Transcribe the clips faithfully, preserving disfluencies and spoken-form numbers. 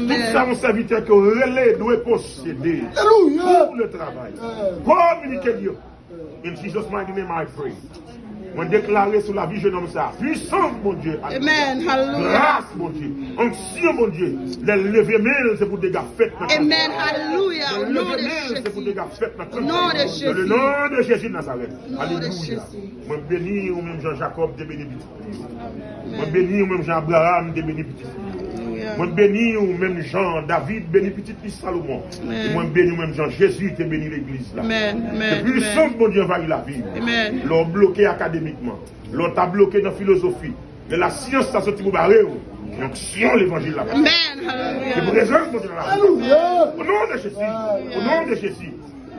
Tout sa yon sèvitè ke w rele dwe posede. Alelouya. Pour le travail. Kominike l yo. In Jesus' mighty name I pray. Mwen deklare sou lavi jenòm sa, pwisans Bondye. Amen. Hallelujah. Gras Bondye. Onksyon Bondye. Lè l leve men l, se pou dega fèt nan kay. Amen. Hallelujah. Lè l leve men l, se pou dega fèt nan kay. Nan le non de Jezi de Nazarèt. Alelouya. Mwen beni ou menm jan Jakòb te beni pitit li yo. Mwen beni ou menm jan Abraham te beni pitit li yo. Mwen beni ou menm jan David beni pitit li Salomon. E mwen beni ou menm jan Jezi te beni legliz la. Ke pwisans Bondye anvayi lavi w. Lè w bloke akademikman, lè w ta bloke nan filozofi, lè lasyans ta soti pou bare w, ke onksyon levanjil la pase. Ke prezans Bondye nan lavi w. O non de Jezi. O non de Jezi.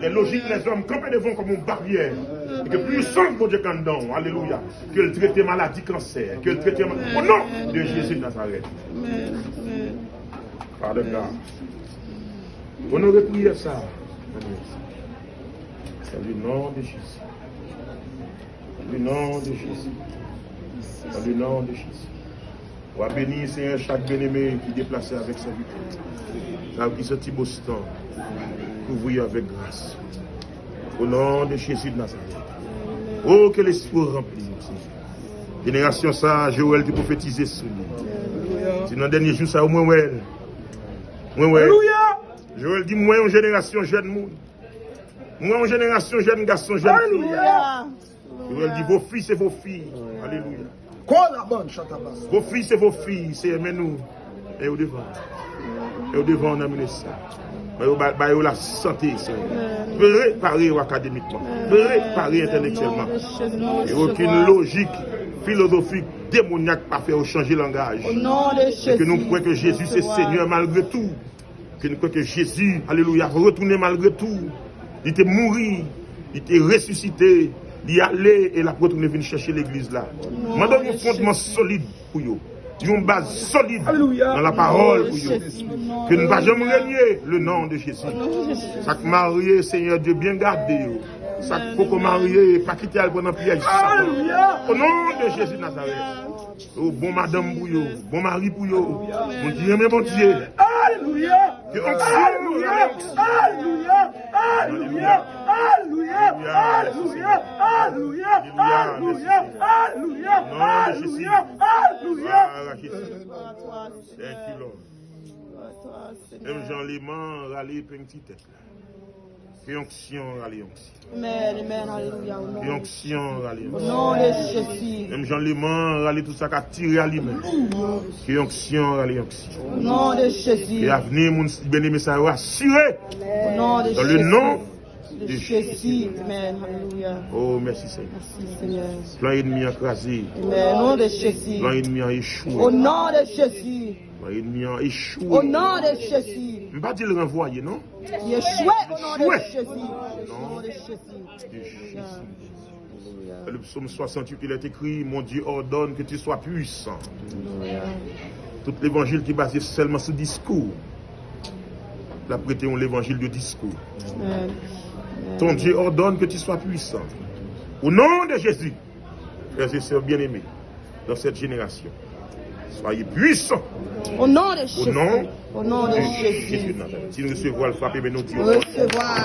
Les logiques des hommes kanpe devan w kòm yon baryè. E ke pwisans Bondye k anndan w. Alelouya. Ke l trete maladi kansè. Ke l trete ma-, o non de Jezi de Nazarèt. Father God. Onore priyè sa. Dans le nom de Jésus. Dans le nom de Jésus. Dans le nom de Jésus. W a beni, Senyè, chak byeneme ki deplase avèk sèvitè. Sa ki soti Boston, kouvri yo avèk gras. O non de Jezi de Nazarèt. O, ke Lespri w ranpli yo, Senyè. Jenerasyon sa a, Joel te pwofetize sou li. Se nan dènye jou sa yo, mwen wè l. Mwen wè. Joel di, mwen yon jenerasyon jèn moun. Mwen yon jenerasyon jèn gason, jèn fi. Alelouya. Joel di, vos fils et vos filles. Alelouya. Kolaban chatabas. Vos fils et vos filles, Senyè, men nou. E yo devan. E yo devan nan minis sa. Ba yo, ba, ba yo lasante, Senyè. Prepare yo akademikman. Prepare yo entèlektyèlman. E okenn lojik filozofik demonyak pa fè yo chanje langaj. E ke nou kwè ke Jezi se Senyè malgre tou. Ke n kwè ke Jezi, alelouya, ap retounen malgre tou. Li te mouri, li te resisite, li ale e l ap retounen vin chèche legliz la. Mande yon fondman solid pou yo. Yon baz solid nan lapawòl pou yo. Ke n pa janm renye le non de Jezi. Sa k marye, Senyè Dye, byen gade yo. Sa k poko marye, pa kite al pran nan pyèj Satan. O non de Jezi Nazarèt. O bon madanm pou yo, bon mari pou yo. Moun ki renmen Bondye. Alelouya. Ke onksyon, alelouya. Alelouya. Alelouya. Alelouya. Alelouya. Alelouya. Alelouya. Alelouya. Alelouya. Thank you, Lord. Menm jan leman rale epeng ti tèt la. Ke onksyon rale onksyon. Amen, amen, alelouya. Ke onksyon rale onksyon. O non de Jezi. Menm jan leman rale tout sa k atire a li menm. Ke onksyon rale onksyon. O non de Jezi. Ke avni moun byeneme sa yo asire. O non de Jezi. Dans le nom de Jezi. Amen, alelouya. Oh, mèsi Senyè. Mèsi Senyè. Plan enmi an kraze. Amen, o non de Jezi. Plan enmi an echwe. O non de Jezi. Plan enmi an echwe. O non de Jezi. M pa di l ranvwaye, non. Li echwe o non de Jezi. O non de Jezi. Dans le psaume soixante-huit, il est écrit, mon Dieu ordonne que tu sois puissant. Tout levanjil ki baze sèlman sou diskou, l ap rete yon levanjil de diskou. Ton Dieu ordonne que tu sois puissant. Au nom de Jésus. Frères et sœurs bien-aimés, dans cette génération, soyez puissants. Au nom de Jésus. Au nom de Jésus de Nazareth. Si nou resevwa l, frape men nou, di yo. Resevwa.